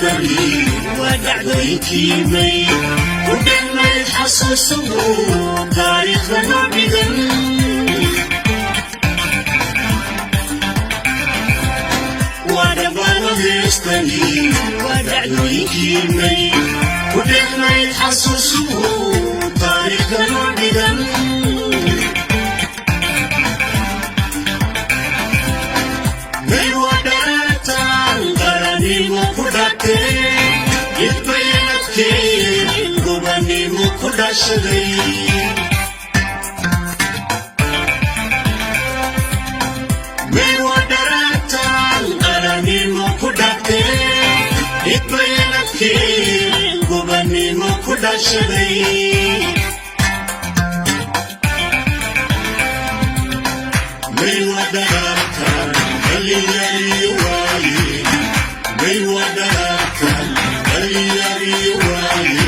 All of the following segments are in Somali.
Heestani waa dhacdooyinkii May ku dhammayd, xasuusuhu taariikhda noo dhigan. Waa dhammaano. Heestani waa dhacdooyinkii May ku dhammayd, xasuusuhu taariikhda noo dhigan. May waa dharaartan qaranimo ku dhatee, idbayanadkee gobanimo ku dhashaday. May waa dharaartan qaranimo ku dhatee, idbayanadkee gobanimo ku dhashaday. May waa dharaartan dhalinyariyo waaye, may waa dharaartan dhalinyariyo waaye,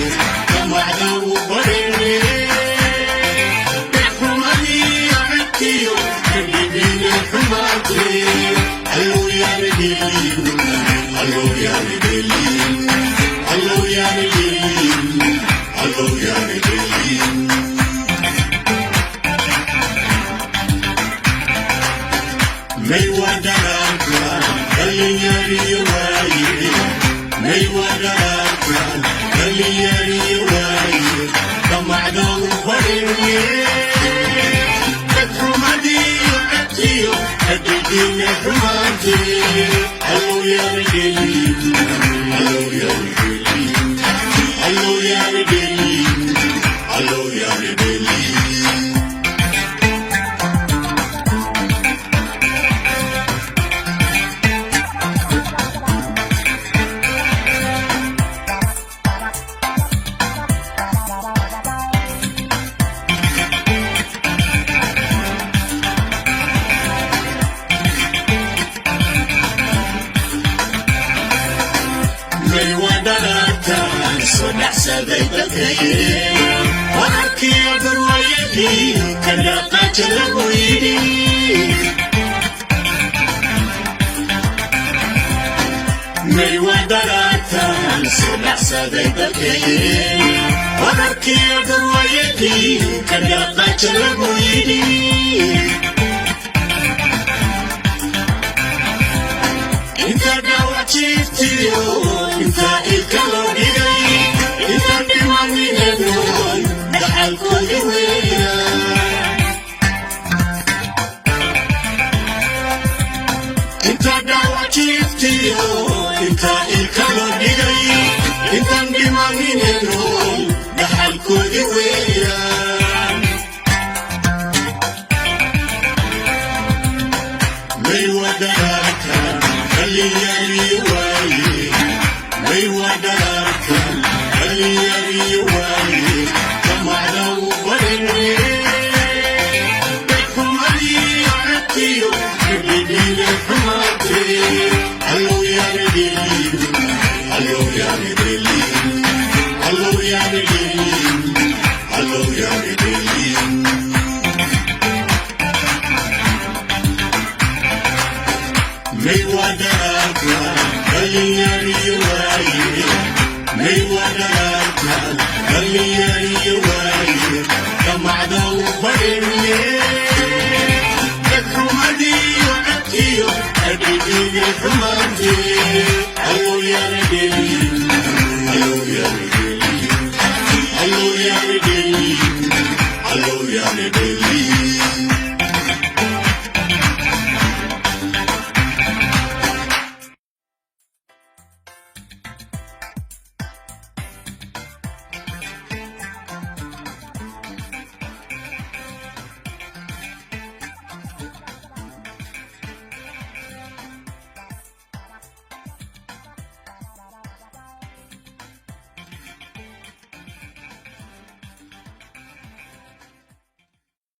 damacda u barene xumadii cagtiyo kadhibina xumaatee. Allow yaana dhelin, allow yaana dhelin, allow yaana dhelin, allow yaana dhelin. May waa dharaartan dhalinyariyo waaye, may waa dharaartan dhalinyariyo waaye, damacda u barene dadxumadiyo cagtiyo kadhibina xumaantee. Allow yaana dhelin, allow yaana dhelin, allow yaana dhelin, allow yaana dhelin. May waa dharaartan soo dhacsaday dadkayee, wararkiyo garwaayadii ka dhaqaaja lagu yidhi. May waa dharaartan soo dhacsaday dadkayee, wararkiyo garwaayadii ka dhaqaaja lagu yidhi. Inta dhaawac jiiftiyo inta ilka loo dhigay, inta dhimaninanoon dhaxalkoodi weeyaan. Inta dhaawac jiiftiyo inta ilka loo dhigay, intaan dhimaninanoon dhaxalkoodi weeyaan. May waa dharaartan dhalinyariyo waaye, may waa dharaartan dhalinyariyo waaye, damacda u barene dadxumadiyo cagtiyo kadhibina xumaatee. Allow yaana dhelin, allow yaana dhelin, allow yaana dhelin, allow yaana dhelin. May waa dharaartan dhalinyariyo waaye, may waa dharaartan dhalinyariyo waaye, damacda u barene dadxumadiyo cagtiyo kadhibina xumaantee. Allow yaana dhelin, allow yaana dhelin, allow yaana dhelin,